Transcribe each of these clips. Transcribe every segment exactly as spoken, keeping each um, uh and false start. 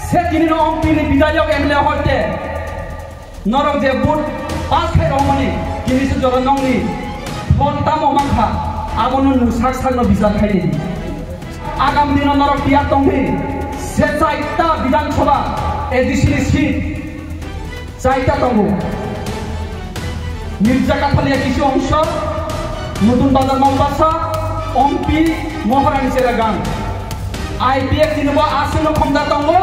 Se tini no M P ni bidayok M L A hoite norok je vote pass khai rokmani tini se jora nongni phol tamo mankha, abono nwng sak sakno bichar khai di. Agam dino norok tiyar tongdi, se chaita Bidhan Sabha A D C ni seat chaita tongo. Mirza Kathalia kisu ongso, Nutun Bazar Maubasa, Ompi, Moharani Cheragang. I P F T ni bo aswkno khomda tongo.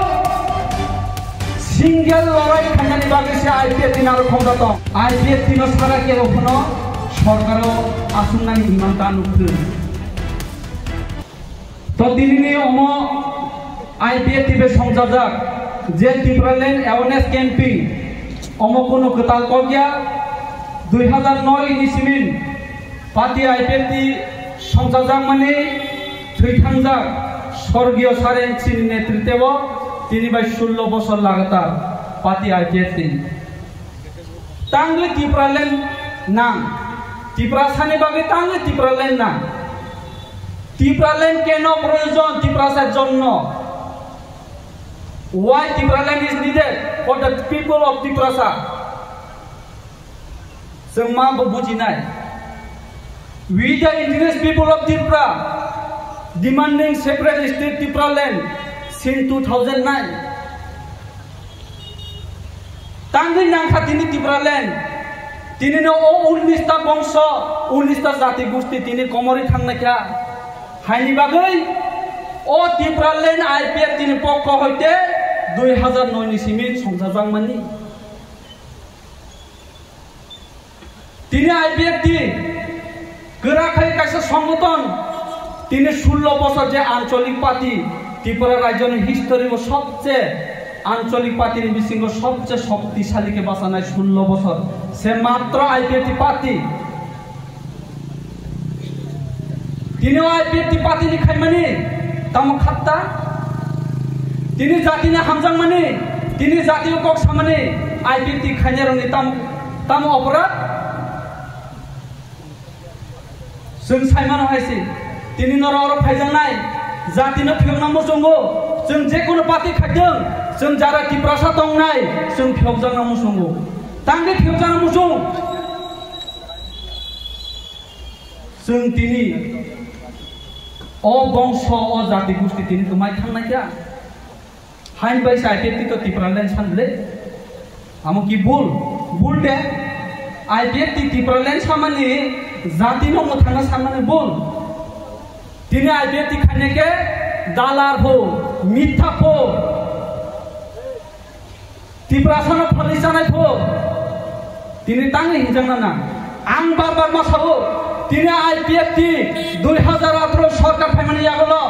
Single lorai khainani bagwi se I P F T ni aro khomda tong. I P F T no sara kebo phano sorkaro aswknani imang ta nukthwi. To tinini omo I P F T bai songjajak je Tipraland awareness camping, omo kunu kwtal kok ya. Dui hazar noi ni simin party I P F T songchajakmani thwi thangjak Sorgiyo Saren Sinni netritebo tini bai sullo bosor lagatar party I P F T. Tangwi Tipraland nang. Tiprasani bagwi tangwi Tipraland nang. Tipraland keno proyojon Tiprasa jonno? Why Tipraland is needed for the people of Tiprasa? Chwng ma bo bujinai. We the indigenous people of Tripura demanding separate state Tipraland since two thousand nine. Tangwi nangkha tini Tipraland. Tini no o unista bongso, unista jati gusti tini komori thangnai kha. Haini bagwi o Tipraland I P F T ni pokho hoite dui hazar noi ni simi songchajakmani. Tini I P F T kwrak hai kaisa songothon, tini sullo bosor je ancholik party, Tripura rajyoni history o sobche ancholik party ni bisingo sobche shoktisali khe bachanai sullo bosor, se matro I P F T party. Tini o I P F T party ni khaimani tamo khatta? Tini jati ni hamjakmani, tini jati o kok samani I P F T khainai rokni tam, tamo oporad? Chwng saimano hai se, tini norok oro phaijaknai jati no phiyokna muchungo, chwng je kono party khaidwng, chwng jara Tiprasa tongnai, chwng phiyokjakna muchungo. Tangwi phiyokjakna muchung? Chwng tini o bongso, o jati gusti tini kwmai thangnai kha. Hain bai se I P F T to Tipraland san le. Amo ki bul? Bul de. I P F T Tipraland samani jati no mwthangna samani bul. Tini I P F T khainai khe dalar pho, mitha pho. Tiprasano phalwi chanai pho. Tini tangwi hinjakna nang. Ang bar bar ma sao, tini I P F T dui hazar atharo sorkar phaimani yagulo,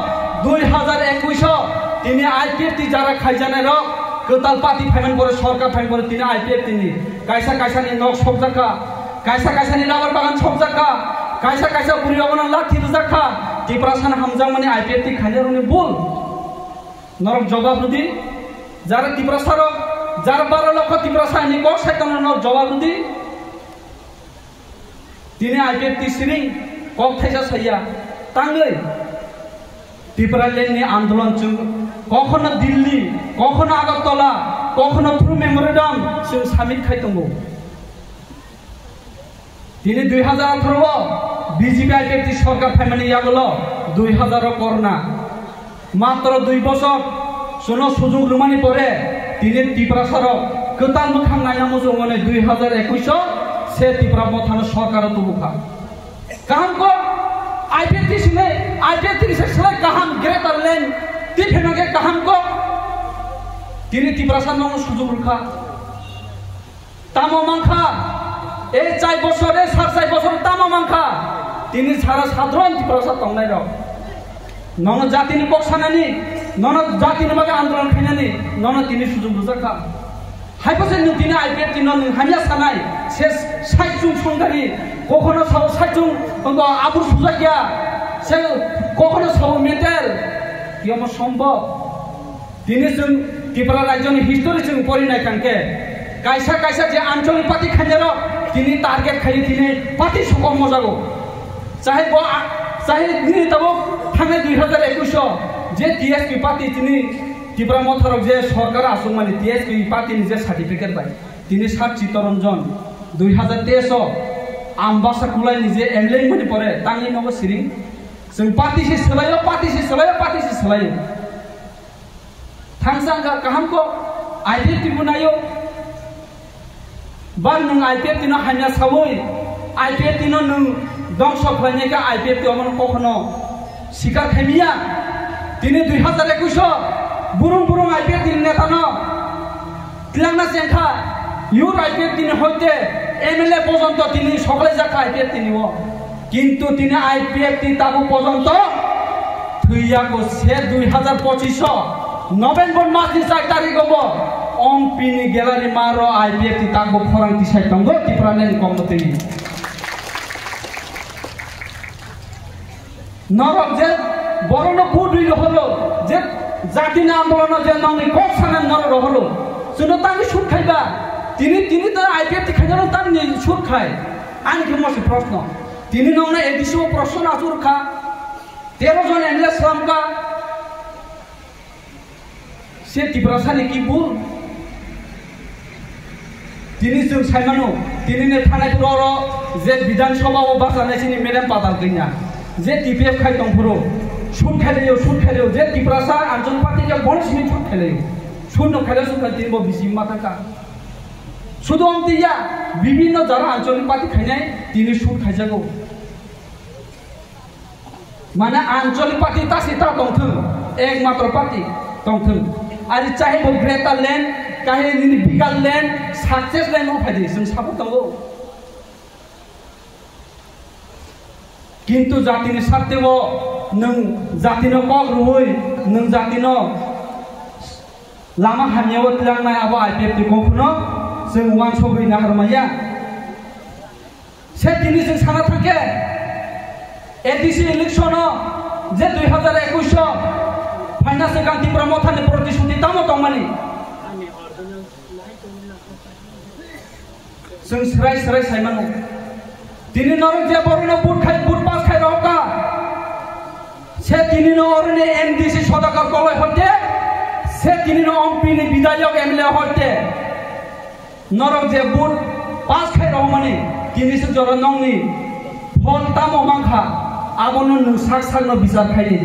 dui hazar ekwis o tini I P F T jara khaijanai rok, kwtal party phaimani pore, sorkar phaimani pore tini I P F T ni kaisa kaisa ni nok sokjakha, kaisa kaisa ni rubber bagan sokjakha, kaisa kaisa bwrwi rokno lathi rwjakha, Tiprasano hamjakmani I P F T khainai rokni bul. Norok jawab rwdi, jara Tiprasa rok, jara baro lokho Tiprasa ni kok sai tongno norok jawab rwdi. Tini I P F T siring kok thaisa saiya, tangwi Tipraland ni andolon chwng kokhono Delhi, kokhono Agartala, kokhono through memorandum chwng submit khai tongo. Tini dui hazar atharo o B J P I P F T sorkar phaimani yagulo dui hazar o korna. Matro dui bosor chwngno sujuk rwmani pore tini Tiprasa rok kwtal mwkhang naina muchungmani dui hazar ekwis o se Tipra Mothano sorkar o tubukha. Kaham kok I P F T sini, I P F T ni se selai kaham greater land tiphema khe kaham kok tini Tiprasa no sujuk rwkha. Tamo mankha, e chai bosor, e sar chai bosor tamo mankha, tini sara sadron Tiprasa tongnai rok. Nono jatini kok sanani, nono jatini bagwi andolon khainani, nono tini sujuk rwjakha. Hai bose nwng tini I P F T no nwng hamya sanai, se saichung songdari, kokhono sao saichung, tongo abur sujakya, se kokhono sao metel, yomo sombok. Tini chwng Tripura rajyoni history chwng pori nai kang khe, kaisa kaisa je ancholik party khainai rok tini target khai tini party sokok mojago. Chahai bo a-, chahai nini tabuk thangnai dui hazar ekwis o je T S P party tini Tipra Motha rok je sorkar aswkmani T S P party ni je certificate bai, tini sat Chittaranjan dui hazar teis o Ambasa Kulai ni je M L A wngmani pore tangwi nogo siring. Chwng party se swlaio, party se swlaio, party se swlaio. Thangsa wngkha kaham kok, I P F T bo naio. Ba nwng I P F T no hamya sawi, I P F T no nwng dongso khlainai kha, I P F T omono kokhono sikar khaimiya. Tini dui hazar ekush o burung burung I P F T ni neta no twlangna chengkha, youth I P F T ni hoite M L A porjonto tini soklaijak kha I P F T ni o. Kintu tini I P F T tabuk porjonto thwiyago se dui hazar pochish o November mas ni char tarik o bo Ompi ni gallery maro I P F T tabuk khorang tisai tongo Tipraland ni kokno twi. Norok je borokno vote rwi rohoro, je jatini andolono je nongni kok sanani norok rohoro, chwngno tamni shoot khaiba? Tini, tini to I P F T khainano tamni shoot khai? Ani khe mosi proshno. Tini nongno A D C o proshno achuk kha, tero jon M L A slam kha. Se Tiprasa ni ki bul? Tini chwng saimano, tini ne thanai phuru oro je Bidhan Sabha o bachanai chini madam Patal Kanya, je T P F khai tong phuru, shoot khai reo, shoot khai reo, je Tiprasa Anchal Party je bono simi shoot khai reo, shoot no khai reo, shoot khai tini bo bisi ma thangkha. Sudu amtiya, bibhinno jara Anchal Party khainai tini shoot khaijago. Mane Anchal Party ta si ta tongthung, ekmatro party tongthung. Ari chahe bo Greater Land, kahe nini bigger land, success land o phaidi, chwng sabo tongo. Kintu jatini sarteo nwng jatino kok rwui, nwng jatino lama hamyao tlangnai abo I P F T kokno chwng uansugwi naharmaya. Se tini chwng sana thangkhe, A D C election o je dui hazar ekush o phaina swkang Tipra Mothani protisuti tamo tongmani? Chwng swrai swrai saimano. Tini norok je borokno vote khai, vote pass khai rohorkha, se tini no oroni M D C Sudhakar Koloi hoite, se tini no Ompi ni bidhayok M L A hoite. Norok je vote pass khai rohormani, tini se jora nongni phol tamo mankha, abono nwng sak sakno bichar khai di.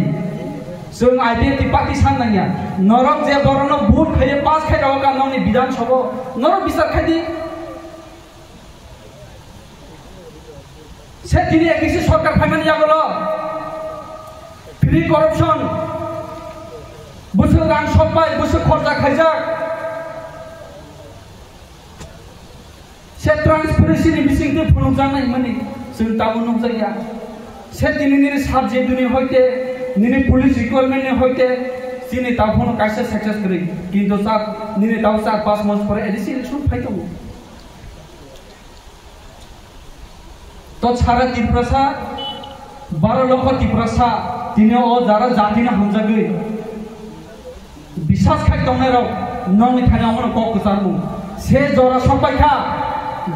Chwng I P F T party san nangya. Norok je borokno vote khaiye pass khai rohorkha nongni Bidhan Sabha, norok bichar khai di. Se tini A D C sorkar phaimani yagulo free corruption, bwswk rang sokbai, bwswk khorcha khaijak. Se transparency ni bisingtwi phunukjaknai hwnmani chwng tabuk nukjakya. Se tini nini subject ni hoite, nini police requirement ni hoite, chini tabuk phano kaisa success kwrwi. Kintu sir, nini tabuk char panch mas pore A D C election phai tongo. To sara Tiprasa, baro lokho Tiprasa, tini o jara jatino hamjagwi bisas khai tongnai rok nongni thani omono kok kwcharmung. Se jora sokpai kha,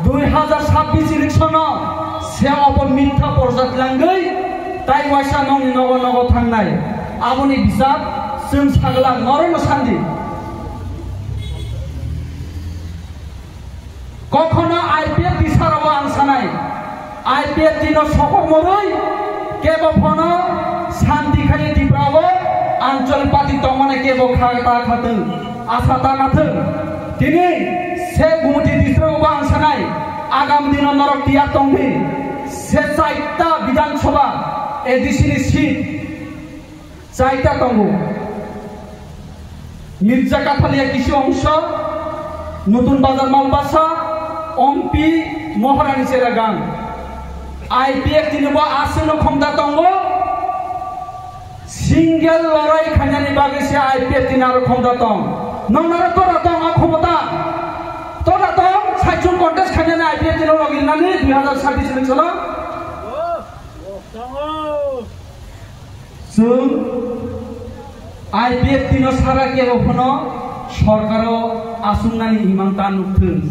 dui hazar sabbish election o se obo mitha porjak langwi tai waisa nongni nogo nogo thangnai. Aboni bisap chwng sagla norokno sandi. Kokhono I P F T sarao ang sanai, I P F T no sokomorwi kebo phano santi khai Tripura o Anchal Party tongmani kebo kha ta khathwng, asa ta nathwng. Tini se Gumti district o ang sanai, agam dino norok tiyar tongdi, se chaita Bidhan Sabha A D C ni seat. Chaita tongo. Mirza Kathalia kisu ongso, Nutun Bazar Malbasa, Ompi, Moharani Cheragang. I P F T ni bo aswkno khomda tongo. Single lorai khainani bagwi se I P F T ni aro khomda tong. Nong naro tora tong a khomota. Tora tong, saichung contest khainani I P F T ni logi nani dui hazar sabbish election o. Chwng I P F T no sara kebo phano sorkaro aswknani imang ta nukthwng.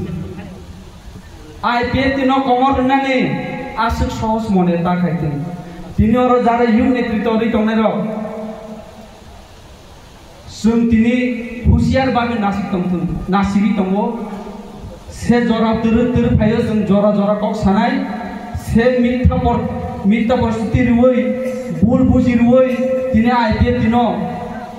I P F T no komor rwnani aswk sohos mone ta khaithwng. Tini oro jara youth netritwo rwi tongnai rok. Chwng tini husiar bagwi nasik tongthung, nasigwi tongo. Se jora twrwk twrwk phaio, chwng jora jora kok sanai. Se mitha por-, mitha porstiti rwui, bul buji rwui, tini I P F T no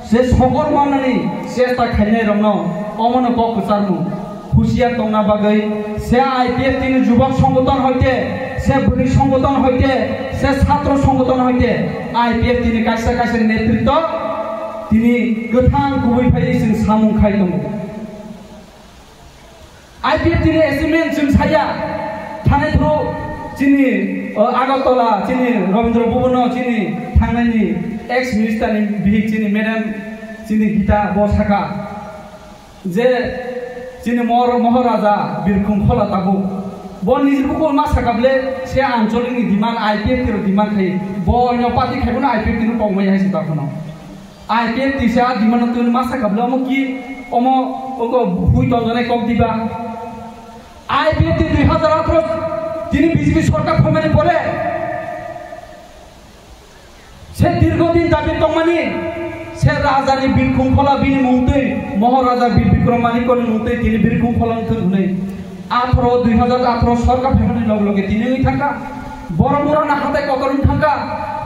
se sogor manani chesta khainai rokno omono kok kwcharmung. Husiar tongna bagwi se I P F T ni jubok songoton hoite, se bwrwi songoton hoite, se satro songoton hoite I P F T ni kaisa kaisa netritw tini kwthang kubui phaiwi chwng samung khai tongo. I P F T ni achievement chwng saya, thani thru chini, uh, Agartala, chini Rabindra Bhavan no chini thangnaini ex minister ni bihik chini madam chini Gita bo saka. Je chini Mohor-, Moharaja Birkhung Khola tabuk. Bo niji bukhuk ma sakable se ancholik ni demand I P F T rok demand khai. Bo no party khai bono I P F T no kok maya hai se ta bono. I P F T se a demand no tun ma sakable omo ki omo oko hui tonjone kok diba. I P F T dui hazar atharo tini B J P sorkar phaimani pore se dirgho din dabi tongmani, se raja ni Birkhung Khola bini mungtwi, Moharaja Bir Bikram Manikya ni mungtwi tini Birkhung Khola wngthwng hwnwi. Atharo, dui hazar atharo sorkar phaimani log loge tini wngwi thangkha. Borok murana hatai kotor wng thangkha.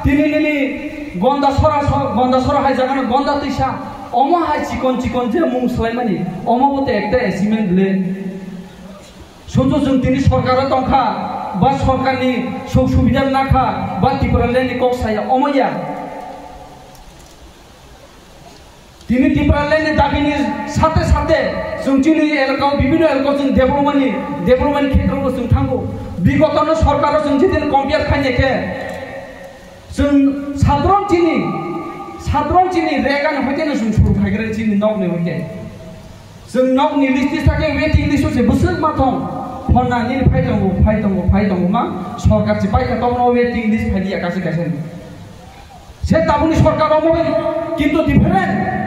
Tini nini Gonda Sora so-, Gonda Sora hai jagano Gonda Twisa. Omo hai chikon chikon je mung swlaimani, omo bo te ekta achievement le. Sudu chwng tini sorkaro tongkha, ba sorkarni suk subida nakha, ba Tipraland ni kok saya, omo ya. Tini Tipraland ni dabini sate sate chwng chini elakao, bibhinno elakao chwng development ni, development khetreo chwng thango. Bigotono sorkaro chwng jidin compare khainai khe, chwng sadron chini, sadron chini regani hoite no chwng suru khai khe chini nokni hoite. Chwng nokni list ni sake waiting list o se bwswk ma thong. Phone na nini phai tongo, phai tongo, phai tongo ma. Sorkar se paikha tongno waiting list phai liya kaisa kaisa ni. Se tabukni sorkar omo bai kintu different.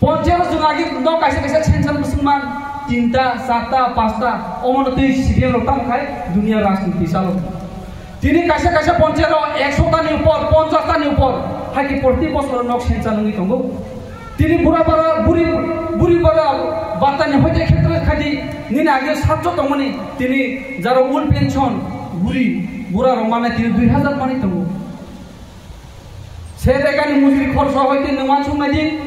Ponchero chwng agi nok kaisa kaisa sensan bwswk man tinta, charta, pasta, omo no twi C P M rok tamo khai dunia rajniti chalo. Tini kaisa kaisa ponchero ekso ta ni upor, ponchas ta ni upor, hai ki proti bosor nok sensan wngwi tongo. Tini bura bara, buri, buri bara bata ni hoite khetre khadi nini age satso tongmani, tini jaro ul pension, buri, bura rok mane tini dui hazar mani tongo. Se regani mujuri khorsa hoite nwng wansuk nai di.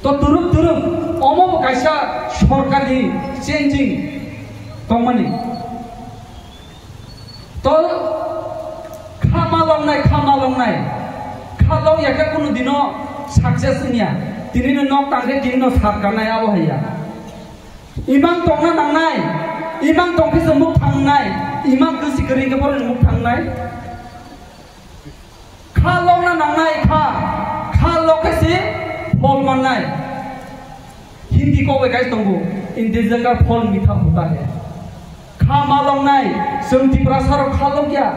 To turuk turuk omo bo kaisa sorkarni changing tongmani. To kha ma longnai, kha ma longnai. Kha long ya khe kunu dino success wngya. Tini no nok tangkhe tini no sarkar nai abo haiya. Imang tongna nangnai, imang tongkhe se muk thangnai, imang kwsi kwrwi khe borokni muk thangnai. Kha lokna nangnai kha, kha lok khe se phol mannai. Hindi kok bai kaisa tongo, "Intelligent ka phol mitha hota hai." Kha ma loknai, chwng Tiprasa rok kha lok ya.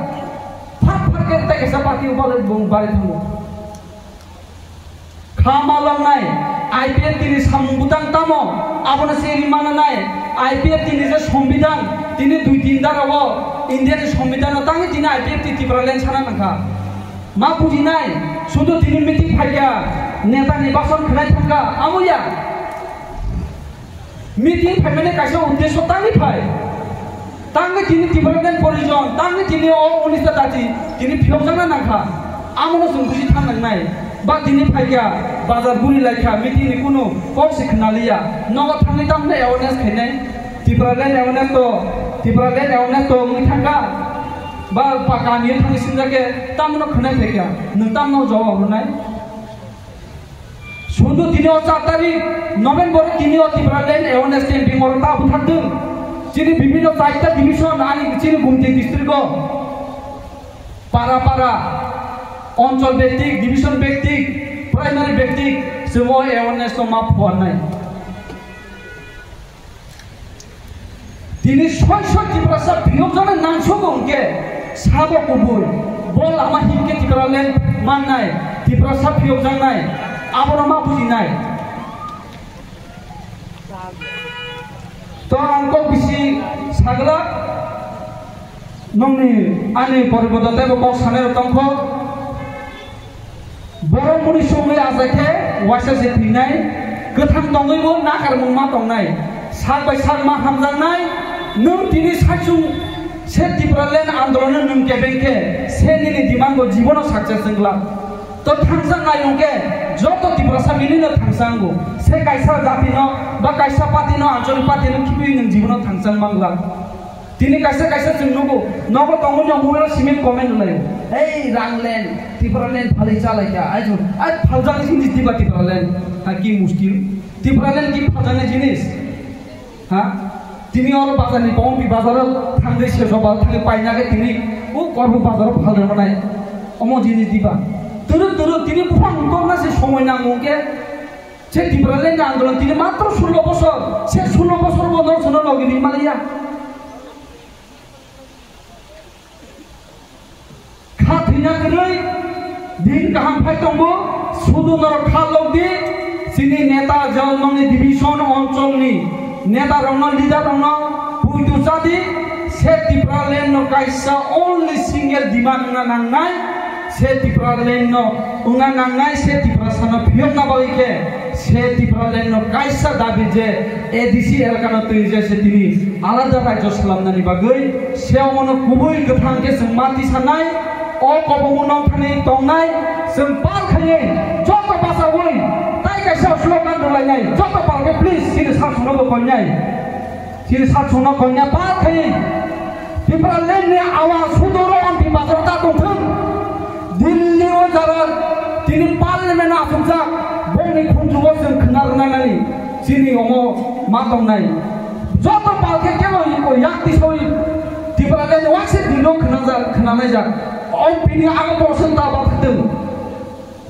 Phak phak khe tei kaisa party o balai bung balai thango. Kha ma longnai, I P F T ni samung bwtang tamo, abono se ri mananai, I P F T ni je Sombidhan, tini dui tin dara o India ni Sombidhan o tangwi tini I P F T Tipraland sana nangkha. Ma bujinai, sudu tini meeting phaikha, neta ni bason khwnai thangkha, amo ya. Meeting phaimani kaisa uddesho tangwi phai. Tangwi tini Tibetan Bouddhism, tangwi tini o unis ta jati, tini phiyokjakna nangkha. Amono chwng buji thang nangnai. Ba tini phaikha, bazar guri laikha, meeting ni kunu kok se khwnaliya. Nogo thangwi tamni awareness khainai. Tibetan awareness to, Tibetan awareness to wngwi thangkha. Ba, ba kami thangwi sinjakhe, tamno khwnai phaikha. Nwng tamno jawab rwnai. Sudu tini o char tarik November tini o Tipraland awareness campaign oro ta bwthakdwng. Chini bibhinno chaita division ani chini Gumti district o para para, onchol bektik, division bektik, primary bektik, chwng o awareness no ma phuarnai. Tini soi soi Tiprasa phiyokjaknai nangsogo hwnkhe sabo kubui. Bo lama hinkhe Tipraland mannai, Tiprasa phiyokjaknai, abono ma bujinai. To ang kok bisi sagla. Nongni ani poribodo teibo kok sanai rok tongkho. Borok muni songwi ajaikhe waisa se thwinai, kwthang tongwibo nakarmung ma tongnai, sak bai sak ma hamjaknai. Nwng tini saichung se Tipraland andolon nwng kebeng khe se nini demand bo jibono success wngla. To thangsa nai hwnkhe joto Tiprasa milino thangsa wngo. Se kaisa jatino ba kaisa partyno, ancholic partyno khibiwi nwng jibono thangsa mangla. Tini kaisa kaisa chwng nugo, nogo tongmani mobile simi comment lai. "Hey, Rangland, Tipraland phalwi chalaikha." Ai chwng, ai phaljakni jinis diba Tipraland? Ha, ki muskil? Tipraland ki phaljakni jinis? Ha? Tini oro bazarni bongpi bazaro thangwi sesok bazar thangwi paina khe tini o Korbu bazaro phalna manai. Omo jinis diba? Turu turu tini buphang tongna se somoi nango khe. Se Tipraland ni andolon tini matro sullo bosor. Se sullo bosor bo nor sono logi ri maliya. Kha thwina kwrwi din kaham phai tongo, sudu norok kha lok di, chini neta, jawmangni division oncholni neta rokno, leader rokno puitu cha di, se Tipraland no kaisa only single demand wngna nangnai, se Tipraland no wngna nangnai, se Tiprasa no phiyokna bagwi khe se Tipraland no kaisa dabi je A D C elaka no twi je se tini alada rajyo slamnani bagwi se omono kubui kwthang khe chwng ma tisanai, o kobomo nongthani tongnai, chwng pal khaiwi joto bachaui tai kaisa slogan rwlainai, joto pal khe please chini sak songno bo koinai, chini sak songno koinai pal khaiwi Tipraland ni awa sudoro anti bazar ta tongthwng. Delhi o jara tini parliament asukjak, bongni khunjugo chwng khna rwnani chini omo ma tongnai. Joto palkhe kebo iko yak tisoi Tipraland waise dino khnajak, khnanaijak. O bini ago borokse ta bathakdwng.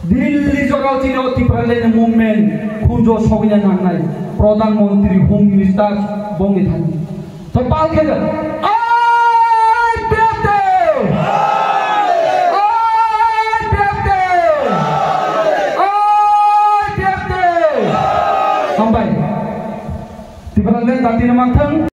Delhi jora chini o Tipraland movement khunjo sogwina nangnai. Pradhan Mantri, Home Minister bongni thani. To pal khe de. Ai pepte! Ai pepte! Ai pepte! Hambai. Tipraland dati no manthang.